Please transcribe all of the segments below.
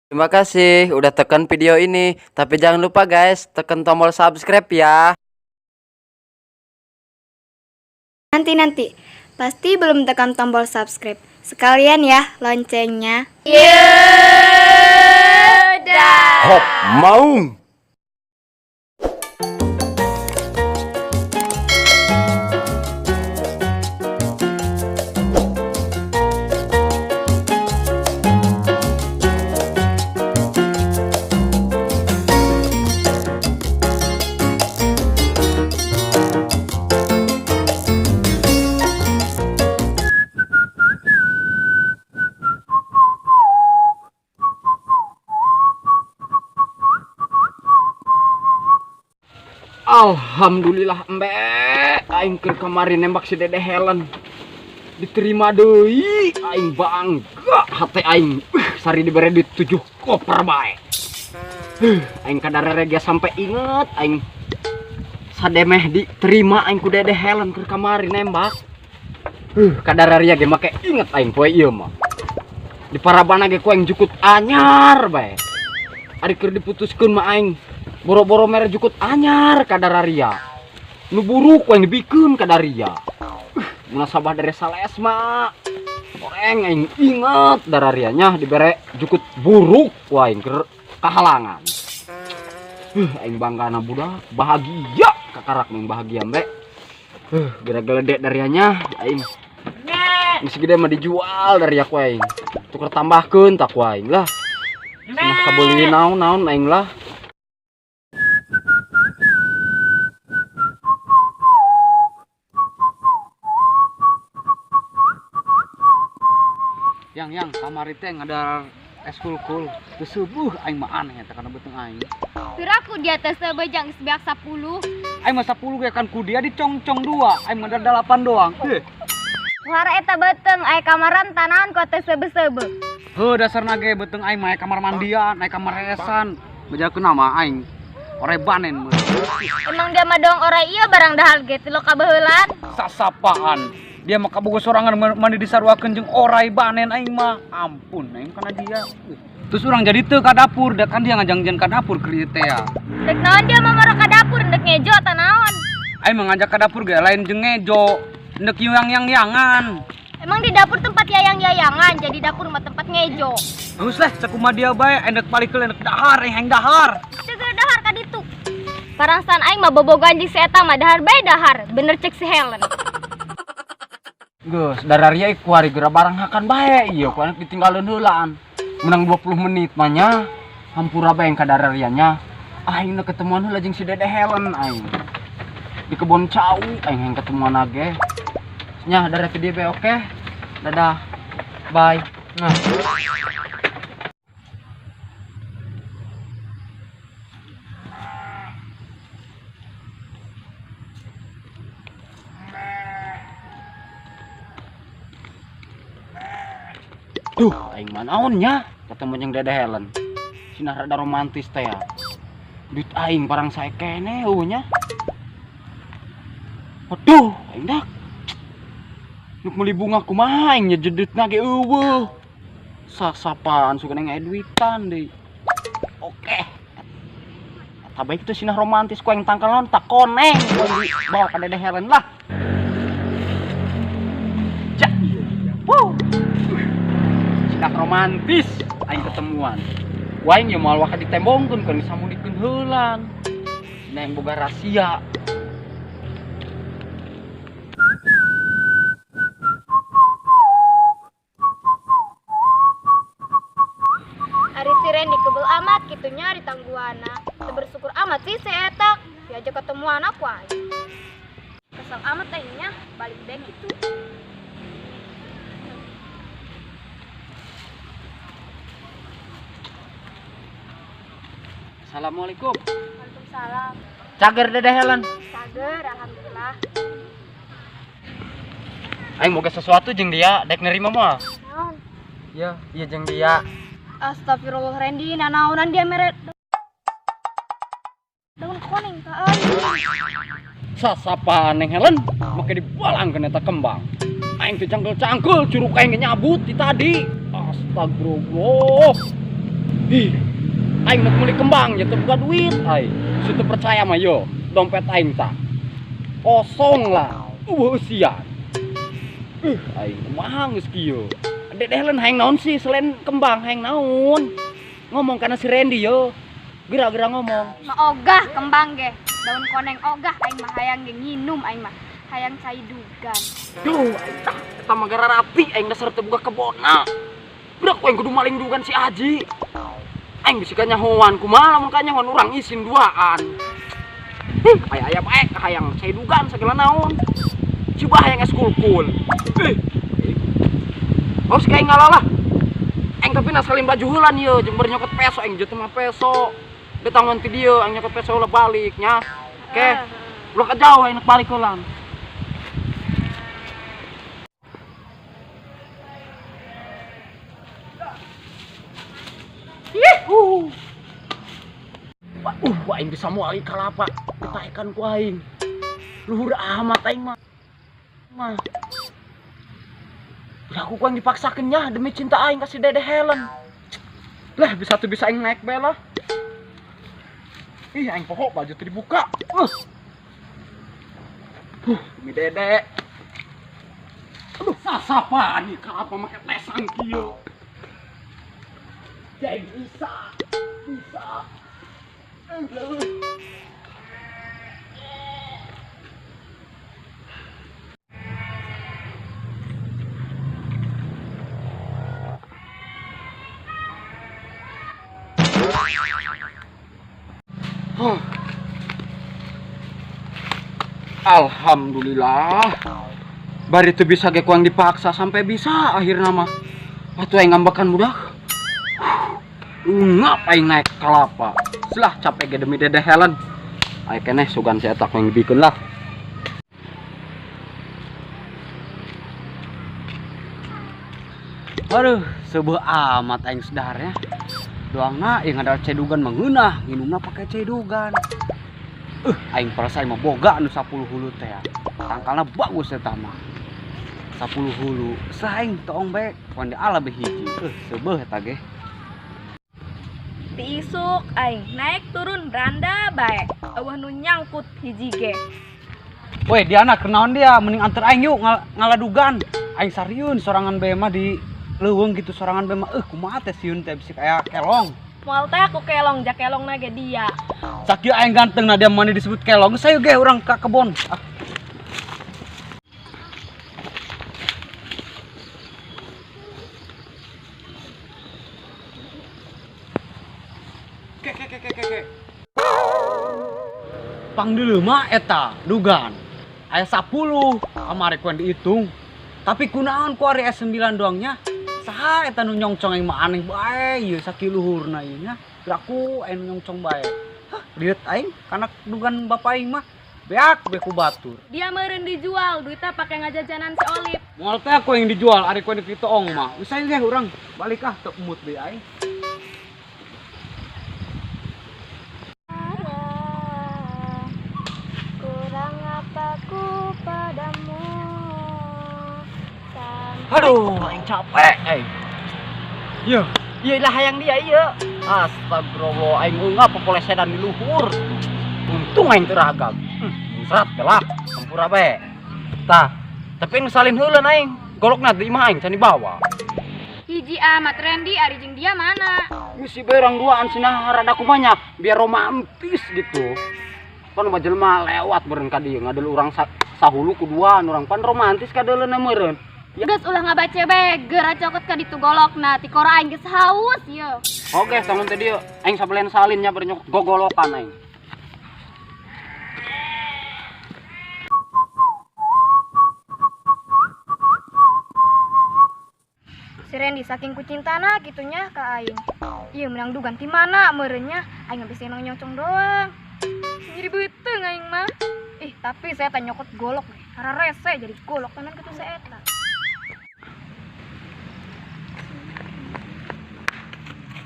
Terima kasih udah tekan video ini. Tapi jangan lupa guys, tekan tombol subscribe ya. Nanti-nanti, pasti belum tekan tombol subscribe. Sekalian ya loncengnya. Hop, maung. Alhamdulillah embe aing keur kamari nembak si Dede Helen diterima deui aing bangga hate aing sari dibere duit 7 koper bae. Aing kadarere ge sampai inget aing sademeh diterima aing ku Dede Helen keur kamari nembak. Kadarere ge make inget aing poe ieu mah. Di parabana ge ku aing jukut anyar bae. Ari keur diputuskeun mah aing boro-boro mere jukut anyar kadararia. Nu buruk ku aing dibikeun kadaria. Munasabah dari salesma. Oreng aing inget dararianya dibere jukut buruk ku aing keur kahalangan. Aing banggana budak, bahagia kakarak mah bahagia mbe. Geura geledek darianya aing. Geus gede mah dijual dari aku aing. Tuker tambahkeun tak ku aing lah. Nah kabeuli naon-naon aing lah. Yang kamari teh ngadar es kul-kul. Teu seubuh aing mah aneh eta kana beuteung aing. Piraku di atas sebejang sebiak 10. Aing mah 10 ge kan ku dia dicongcong 2, aing mah 8 doang. Heuh. Muhara eta beuteung aya kamaran tanahan ku teu seube-seube. Heuh dasarna ge beuteung aing mah aya kamar mandian, aya kamar heesan. Bejakeun nama aing. Orai banen meureun. Emang dia mah doang orai ieu barang dahal ge ti loka beuheulan. Sasapaan. Dia mah kabogo sorangan mandi disaruakeun jeung orai banen aing mah. Ampun aing kana dia. Terus urang jadi teu ka dapur, da kan dia ngajangjeun ka dapur keur ieu teh ya. Dek naon dia mah marah ka dapur ndek ngejo ta naon? Aing mah ngajak ka dapur ge lain jeung ngejo, ndek yang-yang-yangan. Emang di dapur tempat yayang-yayangan, jadi dapur mah tempat ngejo. Geus lah, sakumaha dia bae, endek balik ke endek dahar, aing dahar. Segera dahar ka ditu. Parangsan aing mah bobogohan jeung si eta mah dahar bae dahar, bener cek si Helen. Geus, dararia ku ari geura barang hakan bae ieu ku anak ditinggalkeun heulaan. Menang 20 menit mah nya. Hampura bae ka dararianya. Aing na ketemuan heula jeung si Dede Helen aing. Di kebon cau aing hayang ketemuan age. Nya darah ke dia bae oke. Dadah. Bye. Nah. Duh, aing mah naon nya ketemu jeung Dede Helen. Sinah rada romantis teh ya. Duit aing parang sae keneh eueuh nya. Aduh, aing dak. Nuk meuli bunga kumaha aing nya jedutna ge eueuh. Sasapaan sugan aing aya duitan deui. Oke. Eta bae kitu sinah romantis ku aing tangkal naon tak koneng ku aing dibawa ka Dede Helen lah. Ja, iya, iya. Wuh. Sinah romantis aing ketemuan. Ku aing ye moal waka ditembongkeun kan disamudikeun heulan. Sinah yang boga rahasia. Ari si Randy kebel amat kitunya di tangguana. Teu bersyukur amat sih si eta. Diajak ketemuan aku aing. Kesel amat aingnya balik bae kitu. Assalamualaikum. Waalaikumsalam. Cager Dede Helen. Cager, alhamdulillah. Aing boga sesuatu jeung dia, dek nerima moal. Naon? Iya, iya jeung dia. Astagfirullah Randy, nanaonan dia mere daun koneng ka aing. Sasapaan Neng Helen, make dibalangkeun eta kembang. Aing teh cangkel-cangkel curug aing nyabut di tadi. Astagfirullah. Ih, aing nak meuli kembang ya teu boga duit aing. Situ percaya mah yo, dompet aing tak kosong lah. Eusian. Aing kumaha geus kieu. Dede Helen hayang naon sih selain kembang hayang naon? Ngomong kana si Randy yo. Geura-geura ngomong. Mah ogah kembang ge. Daun koneng ogah aing mah hayang ge nginum aing mah. Hayang cai dugan. Duh, aing tah eta mah gara rapi aing dasar teu boga kebonna. Budak aing kudu maling dugan si Aji. Aing bisi kanyahoan kumaha lamun kanyahoan urang isin duaan. Hih, aya-aya bae hayang cai dugan sagala naon. Coba hayang es kulkul. Harus kayak ngalalah. Aing tapi nasalin baju heula ieu jeung bari nyokot peso aing jeung mah peso. Ditangon ti dieu aing nyokot peso heula balik nya. Oke. Ulah ka jauh aing balik heula. Yuhu. Aing bisa moal kalapa. Ditaekan ku aing. Luhur amat aing mah. Mah. Aku ku yang dipaksakeun nya demi cinta aing ka si Dede Helen. Lah bisa tuh bisa aing naik bae lah. Ih aing pokok baju teu dibuka. Demi Dede. Aduh, sasapaan nih kalapa make lesang kieu. Ya bisa. Bisa. Aduh. Alhamdulillah. Bari teu bisa ge kuang dipaksa sampai bisa akhirna mah. Atuh aing ngambekan budak. Ngap aing naik kalapa. Selah capek ge demi Dede Helen. Aing keneh sugan si eta ku yang dibikeun lah. Aduh, seubeuh amat aing sedarnya. Doangna yang ada cedugan mengeunah, nginumna pakai cedugan. Aing perasa aing mah boga anu 10 hulu teh. Tangkalna bagus eta mah. 10 hulu. Saing toong bae, pan di ala be hiji. Seubeuh eta ge. Diisuk aing naik turun beranda bae. Eueuh nu nyangkut hiji ge. Weh, Diana kunaon dia mending anter aing yuk ngaladugan. Aing sarieun sorangan bae mah di leuweung gitu sorangan bae mah. Kumaha teh sieun teh bisi aya kelong. Moal teh aku kelong, ja kelong na ge dia. Sakieu aing ganteng na dia mani disebut kelong. Geus ayo ge urang ka kebon. Ah. Ke ke ke ke ke. Pang deuleuh mah eta dugan. Aya 10 kamari ku dihitung. Tapi kunaon ku ari S9 doangnya? Saha eta nu nyongcong aing mah aneh bae ieu sakiluhurna ieu nya. Geraku aing nyongcong bae. Hah, lieur aing kana dugan bapak aing mah beak be ku batur. Dia meureun dijual, duitnya pake ngajajanan si Olip. Moal teh aku yang dijual, ari ku ditoong mah. Geus aing ge urang balik ah teu emut deui aing. Kurang apaku padamu. Aduh, aing capek aing. Yo, ieu lah hayang dia ieu. Astagfirullah, aing ungap popolesedan di luhur. Untung aing teu ragag. Serat gelap, hampura bae. Tah, tapi nu salin heula aing. Golokna di imah aing can dibawa. Hiji amat Randy ari jeung dia mana? Misi bae urang duaan cenah rada kumanya biar romantis gitu. Pan mah jelema lewat meureun ka dieu ngadel urang sahulu kuduan urang pan romantis kadeuleuna meureun. Geus ulah ngabace bae, geura cokot ka ditu golokna, tikora aing geus haus ieu. Oke, tangun teh dieu. Aing sabelen salin nya bari nyokot gogolokan aing. Si Randy saking kucintana kitunya ka aing. Ieu menang dugan ti mana meureun nya, aing geus seneng nyocong doang. Nyeri beuteung aing mah. Ih, tapi saya teh nyokot golok deh. Karena rese jadi golok tenan kitu saya eta.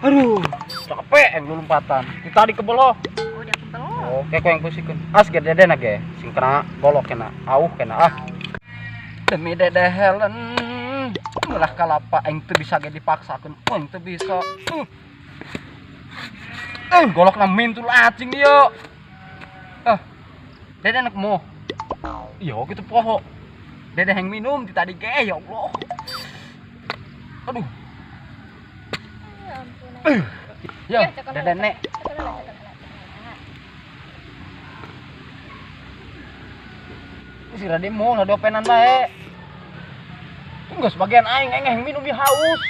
Aduh, capek yang lompatan. Kita tadi kebelo. Oh, udah kebelo. Oke, kau yang pusingkan. As ge dede na ge, sing kena golok kena, auh kena ah. Demi Dede Helen, ulah kalapa aing teu bisa ge dipaksakeun, aing teu bisa. Golok na mintul acing ieu. Dede anak mo. Iya gitu poho. Dede yang minum di tadi ge ya Allah. Aduh. Ya ampun. Yo, dede nek. Si Rade mau lah dopenan bae. Enggak sebagian aing aing yang minum di haus.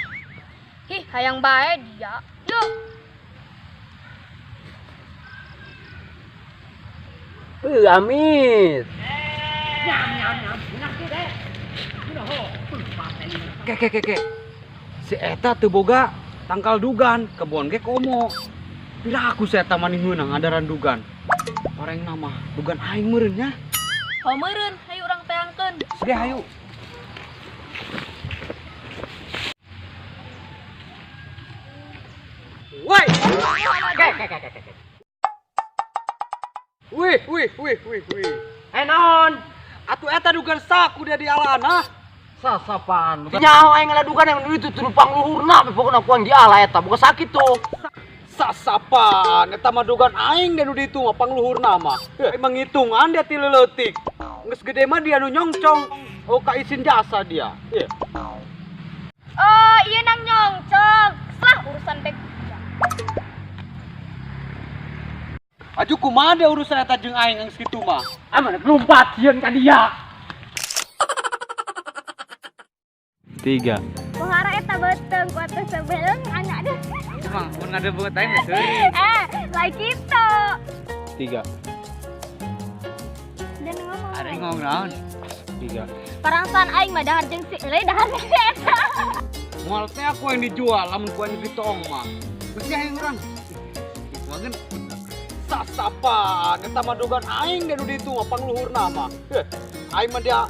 Ih, hayang bae dia. Yo. Amis. Ke ke ke ke. Si eta teu boga tangkal dugan, kebon ge komo. Pira aku si eta mani meunang adaran dugan. Orang nama dugan aing meureun nya. Hau meureun, hayu urang teangkeun. Sige hayu. Woi. Ke ke ke ke. Wih, wih, wih, wih, wih. Naon? Atuh eta dugan saku dia di alana. Sasapan. Nyaho aing ngala dugan yang itu tuh pangluhurna pokona ku aing diala eta bukan sakit tuh. Sasapan, eta mah dugan aing dan nu ditu mah pangluhurna mah. Emang ngitungan dia ti leutik. Geus gede mah dia nu nyongcong. Oh ka isin jasa dia. Oh, iya nang nyongcong. Lah urusan bek. Aju kumaha dia urusan eta jeung aing geus kitu mah. Aman lompat sieun ka dia. 3. Pohara eta beuteung ku atuh sebeleng anak deh. Emang mun ngadebeut aing mah seuri. Like gitu. 3. Dan ngomong. Ada ngomong naon? 3. Parangsaan aing mah dahar jeung si euy dahar jeung si eta. Moal teh aku yang dijual lamun ku aing ditoong mah. Geus ge aing urang. Kitu mah sasapan, eta mah dugan aing dan nu ditu mah pangluhurna mah. Aing mah dia.